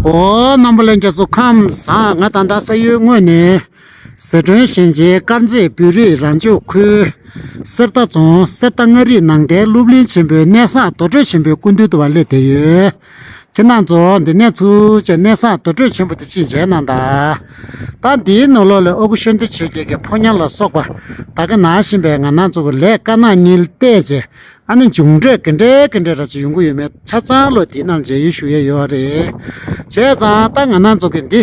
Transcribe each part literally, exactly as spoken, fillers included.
འོ། རྣམ་པ་ལྷན་རྒྱས་ཚོ་ཁམས་བཟང་། ང་ད་ལྟ་ས་ཡུལ་དངོས་ནས་ཟི་ཁྲོན་ཞིང་ཆེན་དཀར་མཛེས་བོད་རིགས་རང་སྐྱོང་ཁུལ་གསེར་རྟ་རྫོང་གསེར་རྟ་མངའ་རིས་ནང་བསྟན་སློབ་གླིང་ཆེན་པོའི་གནས་བཟང་རྡོ་གྲོལ་ཆེན་པོའི་སྐུ་མདུན་དུ་བ་སླེབས་བསྡད་ཡོད། ཁྱེད་རྣམ་ཚོ་འདི་ནས་ཚུར་བཅད་གནས་བཟང་རྡོ་གྲོལ་ཆེན་པོ་དེ་ཅིག་མཇལ་གནང་དང་། ད་འདིའི་ནང་ལོགས་ལ་ཨ་ཁུ་ཤོན་ཏི་ཆོས་རྒྱལ་གྱི་ཕོ་ཉ་ལ་སོགས་པ་ད་ག་ནང་བཞིན་པའི་ང་རང་ཚོ་གི་ལས་དཀར་ནག་གཉིས་བལྟས་རྗེས། ཨ་ནི་མཇུག་འབྲས་ག་འདྲའི་ག་འདྲའི་ར་ཅིག་ཡོང་གི་ཡོད་མེད་ཆ་ཚང་ལོ་དེའི་ནང་མཇལ་ཡུལ་ཞུ་ཡས་ཡོད་རེད། བྱས་ཙང་ད་ང་རང་ཚོ་གི་འདི་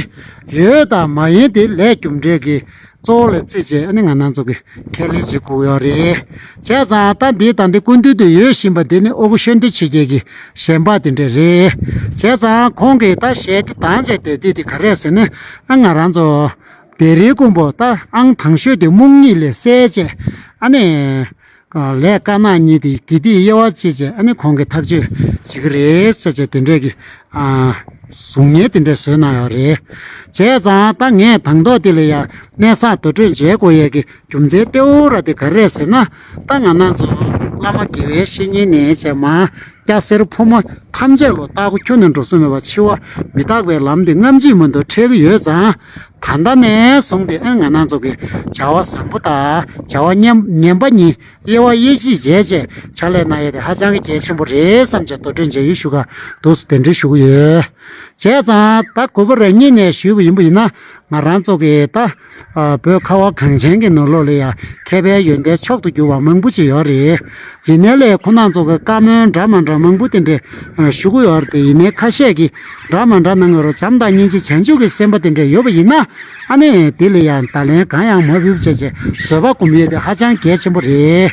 ཡོད་དང་མ་ཡིན་དེ་ལས་རྒྱུ་འབྲས་ཀྱི་གཙོ་བོ་ལ་བརྩིས་བྱས་ཨ་ནི་ང་རང་ཚོ་གི་ཁས་ལེན་བྱེད་དགོས་ཡོད་རེད། བྱས་ཙང་ད་འདི་དང་འདི་སྐུ་མདུན་དུ་ཡོད་བཞིན་པ་འདི་ནི་ཨ་ཁུ་ཤོན་ཏི་ཆོས་རྒྱལ་གྱི་ཞལ་འབག་དེ་འདྲ་རེད། བྱས་ཙང་ཁོང་གིས་ད་ཞལ་དེ་དང་བྱས་ཏེ་འདི་དེ་ག་རེད་ཟེར་ན། ཨ་ང་རང་ཚོ་དེ་རིང་དགོང་པོ་ད་ཨང་དང་ཤོས་དེ་རྨོངས་གཉིད་ལས་སད་བྱས་ཨ་ནི། ལས་དཀར་ནག་གཉིས་དེ་དགེ་སྡིག་དབྱེ་བ་ཕྱེ་བྱས་ཨ་ནི་ཁོང་གིས་ཐག་གཅོད་བྱེད་ཀྱི་རེད་ཟེར་བྱས་དེ་འདྲས་ཀྱི་ཨ་གསུང་བརྙན་དེ་འདྲས་བཟོས་གནང་ཡོད་རེད། བྱས་ཙང་ད་ངས་དང་ཐོག་དེ་ལ་ཡང་གནས་བཟང་རྡོ་གྲོལ་མཇལ་དགོས་ཡས་ཀྱི་རྒྱུ་མཚན་གཙོ་བོ་ར་དེ་ག་རེ་རེད་ཟེར་ན། ད་ང་རང་ཚོ་བླ་མ་དགེ་བའི་བཤེས་གཉེན་ནས་བྱས་མ། སྐྱ་སེར་ཕོ་མོ་ཐམས་ཅད་ལ་རྟག་པ་ཁྱོན་ནས་འགྲོ་ས་མེད་པ་འཆི་བ་མི་རྟག་པའི་ལམ་དེ་སྔ་ཕྱི་མ་གཏོགས་འཕྲད་ཀྱི་ཡོད་ཙང་། ད་ལྟ་ནས་བཟུང་སྟེ་ཨ་ང་རང་ཚོ་གི་བྱ་བ་བཟང་པོ་དང་བྱ་བ་ངན་ངན་པ་གཉིས་དབྱེ་བ་དབྱེ་ཕྱེ་བྱས་བྱས་ཕྱག་ལས་གནང་ཡས་དེ་ཧ་ཅང་གི་གལ་ཆེན་པོ་རེད་བསམ་བྱས་དོ་སྤྲོད་མཇལ་ཡུལ་ཞུ་ག་འདུག་སེ་གདན་འདྲེན་ཞུ་གི་ཡོད། བྱས་ཙང་ད་གུས་པ་རང་ཉིད་ནས་ཞུས་པ་ཡིན་པ་ཡིན་ན། ང་རང་ཚོ་གི་ད་ཨ་བོད་ཁ་བ་གངས་ཅན་གྱི་ནང་ལོགས་ལ་ཡང་མཁས་པའི་ཡོན་ཏན་མཆོག་ཏུ་གྱུར་བ་མང་པོ་ཅིག་ཡོད་རེད། ཡིན་ནའི་ལས་ཁོ་རང་ཚོ་གི་བཀའ་མོལ་འདྲ་མ་འདྲ་མང་པོ་དེ་འདྲས་ཨ་ཞུ་གི་ཡོད་རེད་དེ། ཡིན་ནའི་ཁ་ཤས་ཀྱིས་འདྲ་མ་འདྲ་གནང་གི་ཡོད་རེད། བྱམས་དང་སྙིང་རྗེ་བྱང་ཆུབ་ཀྱི་སེམས་པ་དེ་འདྲས་ཡོད་པ་ཡིན་ན་ཨ་ནི་དེ་ལ་ཡང་བརྡ་ལན་གང་ཡང་མ་ཕུལ་བྱས་བྱས་བཟོད་པ་སྒོམ་ཡས་དེ་ཧ་ཅང་གལ་ཆེན་པོ་རེད།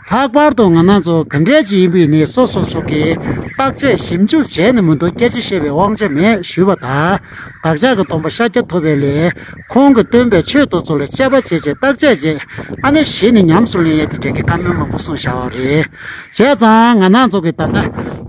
ལྷག་པར་དུ་ང་རང་ཚོ་ག་འདྲས་ཅིག་ཡིན་པ་ཡིན་ནའི་སོ་སོ་སོ་གིས་བརྟག་དཔྱད་ཞིབ་འཇུག་བྱས་ནས་མ་གཏོགས་སྐད་ཆ་བཤད་པའི་དབང་ཆ་མེད་ཞུས་པ་དང་། བདག་ཅག་གི་སྟོན་པ་ཤཱཀྱ་ཐུབ་པའི་ལས་ཁོང་གིས་སྟོན་པའི་ཆོས་དེ་ཚོ་ལ་དཔྱད་པ་བྱས་བྱས་བརྟག་དཔྱད་བྱས་ཨ་ནི་གཞི་ནས་ཉམས་སུ་ལེན་ཡས་དེ་འདྲས་ཀྱི་བཀའ་མོལ་མང་པོ་གསུངས་བཞག་པ་རེད། བྱས་ཙང་ང་རང་ཚོ་གི་ད་ལྟ་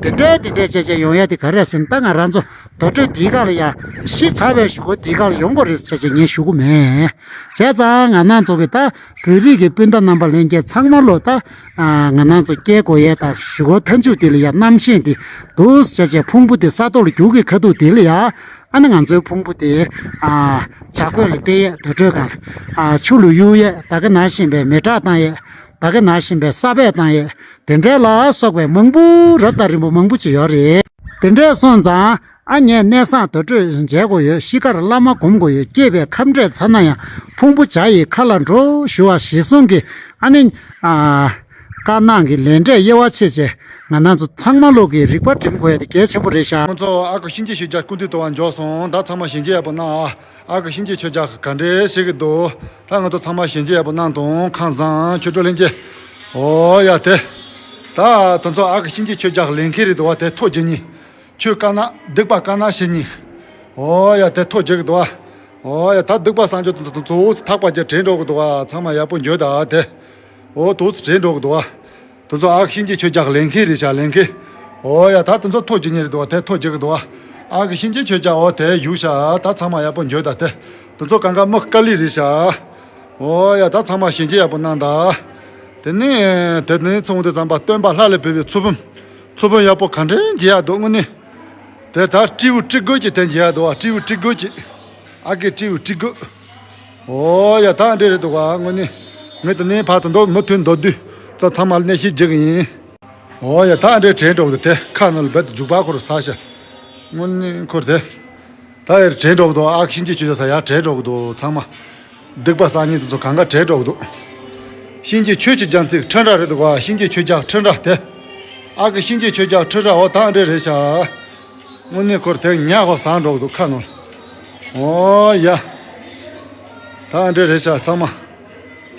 དེ་འདྲས་དེ་འདྲས་བྱས་བྱས་ཡོང་ཡས་དེ་ག་རེ་ཟེར་ན། ད་ང་རང་ཚོ་དོ་སྤྲོད་འདིའི་སྒང་ལ་ཡང་ཤི་ཚར་བའི་གཞུག་གུ་འདིའི་སྒང་ལ་ཡོང་དགོས་རེད་ཟེར་བྱས་ངས་ཞུ་གི་མེད། བྱས་ཙང་ང་རང་ཚོ་གི་ད་བོད་རིགས་ཀྱི་སྤུན་ཟླ་རྣམ་པ་ལྷན་རྒྱས་ཚང་མ་ལོ་ད་ཨ་ང་རང་ཚོ་སྐྱེ་དགོས་ཡས་ད་གཞུག་གུ་མཐའ་མཇུག་དེ་ལ་ཡང་རྣམ་ཤེས་དེ་འདུག་ཟེར་བྱས་ཕུང་པོ་དེ་ས་ཐོག་ལ་རྒྱུག་གི་ཁ་ཐུག་དེ་ལ་ཡང་ཨ་ནི་ང་ཚོའི་ཕུང་པོ་དེ་ཨ་བྱ་རྒོད་ལ་གཏད་ཡས། དུར་ཁྲོད་སྒང་ལ་ཨ་ཆུ་ལ་གཡུག་ཡས། ད་ག་ནང་བཞིན་པའི་མེ་སྲེག་བཏང་ཡས། ད་ག་ནང་བཞིན་པའི་ས་སྦས་བཏང་ཡས། དེ་འདྲའི་ལ་སོགས་པའི་མང་པོ་རབ་དང་རིམ་པ་མང་པོ་ཅིག་ཡོད་རེད། དེ་འདྲས་སོང་ཙང་ཨ་ངས་གནས་བཟང་དུར་ཁྲོད་མཇལ་དགོས་ཡོད། ཤི་ཁར་བླ་མ་སྒོམ་དགོས་ཡོད། སྐྱེས་པའི་ཁམས་བསྲེགས་ཚར་ན་ཡང་ཕུང་པོ་བྱ་ཡི་མཁའ་ལ་འགྲོ་ཞུ་བ་གཞིར་བཟུང་གིས་ཨ་ནི་ཨ་དཀར་ནག་གི་ལས་འབྲས་དབྱེ་བ་ཕྱེ་བྱས་ང་རང་ཚོ་ཚང་མ་ལོག་གི་རིག་པ་སྒྲིམ་དགོས་ཡ་དེ་གལ་ཆེན་པོ་རེད་ཤག་ཁོང་ཚོ་ཨ་ཁུ་གཤིན་རྗེ་ཆོས་རྒྱལ་སྐུ་མདུན་དུ་བ་འབྱོར་སོང་། ད་ཚང་མ་ཞལ་མཇལ་ཡག་པོ་གནང་ཨ། ཨ་ཁུ་གཤིན་རྗེ་ཆོས་རྒྱལ་ག་འདྲས་བྱེད་ཀྱི་འདུག་ད་ང་ཚོ་ཚང་མ་ཞལ་མཇལ་ཡག་པོ་གནང་དང་། ཁམས་བཟང་། ཆོས་གྲོགས་ལྷན་རྒྱས། འོ་ཡ་དེ། ད་དེ་ཚོ་ཨ་ཁུ་གཤིན་རྗེ་ཆོས་རྒྱལ་ལེན་མཁན་རེད་འདུག་བ། དེ་ཐོ་རྒྱག་མཁན། ཆོས་དཀར་ནག་སྡིག་པ་དཀར་ནག་བྱེད་མཁན། འོ་ཡ་དེ་ཐོ་རྒྱག་གི་འདུག་བ། འོ་ཡ་ད་སྡིག་པ་བསགས་རྒྱུ་དེ་ཚོ་ཐག་པ་རྒྱག་དྲན་འགྲོ་གི་འདུག་བ། ཚང་མ་ཡག་པོ་འགྱོད་ད་དེ། འོ་དེ་ཚོ་དྲན་འགྲོ་གི་འདུག་བ། དེ་ཚོ་ཨ་ཁུ་གཤིན་རྗེ་ཆོས་རྒྱལ་ལེན་མཁན་རེད་ཤག་ལེན་མཁན། འོ་ཡ་ད་དེ་ཚོ་ཐོ་རྒྱག་མཁན་རེད་འདུག་བ། དེ་ཐོ་རྒྱག་གི་འདུག་བ། ཨ་ཁུ་གཤིན་རྗེ་ཆོས་རྒྱལ་འོ་དེ་བཞུགས་ཤག་ད་ཚང་མ་ཡག་པོ་འགྱོད་ད་དེ། དེ་ཚོ་གང་ག་མི་དཀའ་ལས་རེད་ཤག་འོ་ཡ་ད་ཚང་མ་ཞལ་མཇལ་ཡག་པོ་གནང་ད། དེ་ནས་དེ་ནས་ཚོང་དེ་ཙམ་པ་སྟོན་པ་ལྷ་ལས་བུད་པའི་ཚུལ་ཕུང་། ཚུལ་ཕུང་ཡག་པོ་ག་འདྲས་མཇལ་ཡག་འདུག་དངོས་གནས། དེ་ད་སྤྲེའུ་སྤྲེལ་རྒོད་ཅིག་དེ་མཇལ་ཡག་འདུག་བ། སྤྲེའུ་སྤྲེལ་རྒོད་ཅིག་ཨ་ཀའི་སྤྲེའུ་སྤྲེལ་རྒོད། འོ་ཡ་ད་འདྲས་རེད་འདུག་བ། དངོས་གནས། ངས་དེ་ནས་ཕར་དོན་དུ་མུ་མཐུད་མདོར་བསྡུས་ཙམ་ཚང་མ་གནས་བཤད་རྒྱག་གི་ཡིན། འོ་ཡ་ད་འདྲས་དྲན་འགྲོ་གི་འདུག་དེ་ཁ་ནང་ལ་རྦད་དེ་རྒྱུག་པ་ཁོ་རང་ཟ་ཤག་དངོས་གནས་ཁོ་རང་དེ། ད་ཡར་དྲན་འགྲོ་གི་འདུག་ཨ་ཁུ་གཤིན་རྗེ་ཆོས་རྒྱལ་ས་ཡར་དྲན་འགྲོ་གི་འདུག་ཚང་མ། སྡིག་པ་བསགས་མཁན་དེ་ཚོ་གང་ག་དྲན་འགྲོ་གི་འདུག་གཤིན་རྗེ་ཆོས་ཀྱི་རྒྱལ་མཚན་ཁྲི་འདྲ་རེད་འདུག་བ། གཤིན་རྗེ་ཆོས་རྒྱལ་ཁྲི་འདྲ་དེ། ཨ་ཁུ་གཤིན་རྗེ་ཆོས་རྒྱལ་ཁྲི་འདྲ་འོ་ད་འདྲས་རེད་ཤག་དངོས་གནས་ཁོ་རང་དེ་ཉག་ཧོ་ཟ་འགྲོ་གི་འདུག་ཁ་ནང་། འོ་ཡ། ད་འདྲས་རེད་ཤག་ཚང་མ།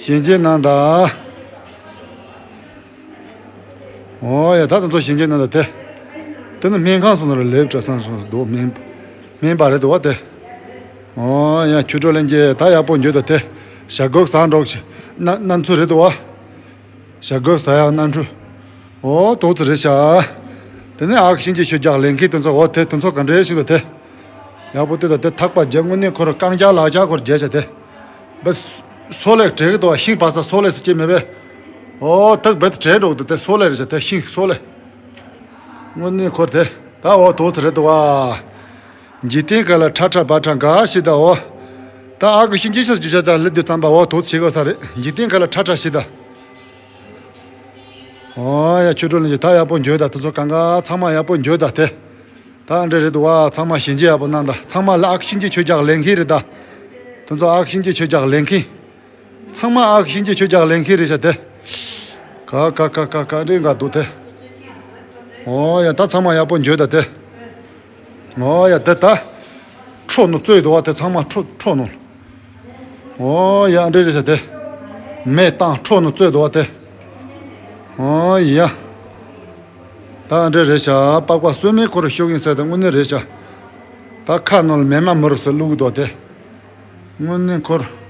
ཞལ་མཇལ་གནང་དང་། འོ་ཡ་ད་དེ་ཚོ་ཞལ་མཇལ་གནང་དང་དེ། དེ་ནི་སྨན་ཁང་སོགས་ནང་ལ་ལེབ་བཀྲ་བཟང་སོགས་འདུག་སྨན། སྨན་པ་རེད་འདུག་བ་དེ། འོ་ཡ་ཆོས་གྲོགས་ལྷན་རྒྱས་ད་ཡག་པོ་འགྱོད་དང་དེ། བྱ་རྒོད་ཟ་འགྲོ་ཞིག་གནའ་གནམ་མཚོ་རེད་འདུག་བ། བྱ་རྒོད་ཟ་ཡག་གནམ་གྲུ། འོ་དེ་ཚོ་རེད་ཤག་དེ་ནས་ཨ་ཁུ་གཤིན་རྗེ་ཆོས་རྒྱལ་ལེན་མཁན་དེ་ཚོ་འོ་དེ་དེ་ཚོ་ག་འདྲས་ཞིག་འདུག་དེ། ཡག་པོ་ལྟོས་དང་དེ་ཐག་པ་རྒྱག་དངོས་གནས་ཁོ་རང་རྐང་རྒྱག་ལག་རྒྱག་ཁོ་རང་རྒྱག་བྱ་དེ། བས། སོ་ལས་དྲེག་གི་འདུག་བ། ཤིང་བག་ཚ་སོ་ལས་སུ་སྐྱེ་མེད་པས། འོ་ཐག་རྦད་དེ་དྲན་འགྲོ་གི་འདུག་དེ་སོ་ལས་རེད་བྱ་དེ་ཤིང་སོ་ལས། དངོས་གནས་ཁོ་རང་དེ། ད་འོ་དེ་ཚོ་རེད་འདུག་བ། འཇིག་རྟེན་ཁ་ལ་ཁྲ་ཁྲ་བ་ཁྲ་འགའ་ཞིག་ད་འོ། ད་ཨ་ཁུ་གཤིན་རྗེ་ཤ་རྒྱུ་ཤ་ཙ་ལི་དུ་ཙམ་པ་འོ་དོ་ཚིག་གོ་ས་རེད། འཇིག་རྟེན་ཁ་ལ་ཁྲ་ཁྲ་ཞིག་ད། ཨོ་ཡ་ཆོས་གྲོགས་ལྷན་རྒྱས་ད་ཡག་པོ་འགྱོད་ད། དེ་ཚོ་གང་ག་ཚང་མ་ཡག་པོ་འགྱོད་ད་དེ། ད་འདྲ་རེད་འདུག་བ། ཚང་མ་ཞིབ་འཇུག་ཡག་པོ་གནང་ད། ཚང་མ་ལ་ཨ་ཁུ་གཤིན་རྗེ་ཁྱོད་ཅག་ལེན་མཁན་རེད་ད། དེ་ཚོ་ཨ་ཁུ་གཤིན་རྗེ་ཁྱོད་ཅག་ལེན་མཁན། ཚང་མ་ཨ་ཁུ་གཤིན་རྗེ་ཁྱོད་ཅག་ལེན་མཁན་རེད་ཤག་དེ། ཀ་ཀ་ཀ་ཀ་ཀ་འདྲེ་འགའ་འདུག་དེ། ཨོ་ཡ་ད་ཚང་མ་ཡག་པོ་འགྱོད་ད་དེ། ཨོ་ཡ་དེ་ད། ཁྲོ་ནོ་རྩོད་འདུག་བ་དེ། ཚང་མ་ཁྲོ་ཁྲོ་ནོ། ཨོ་ཡ་འདྲེ་རེད་ཤག་དེ། མེ་བཏང་ཁྲོ་ནོ་རྩོད་འདུག་བ་དེ། ཨོ་ཡ། ད་འདྲེ་རེད་ཤག་པགས་པ་སོས་མའི་འཁོར་ཤོག་ཡིན་ཟེར་དེ་དངོས་གནས་རེད་ཤག་ད་ཁ་ནང་ལ་མེ་མ་མུར་སེ་བླུགས་འདུག་དེ། དངོས་གནས་འཁོར།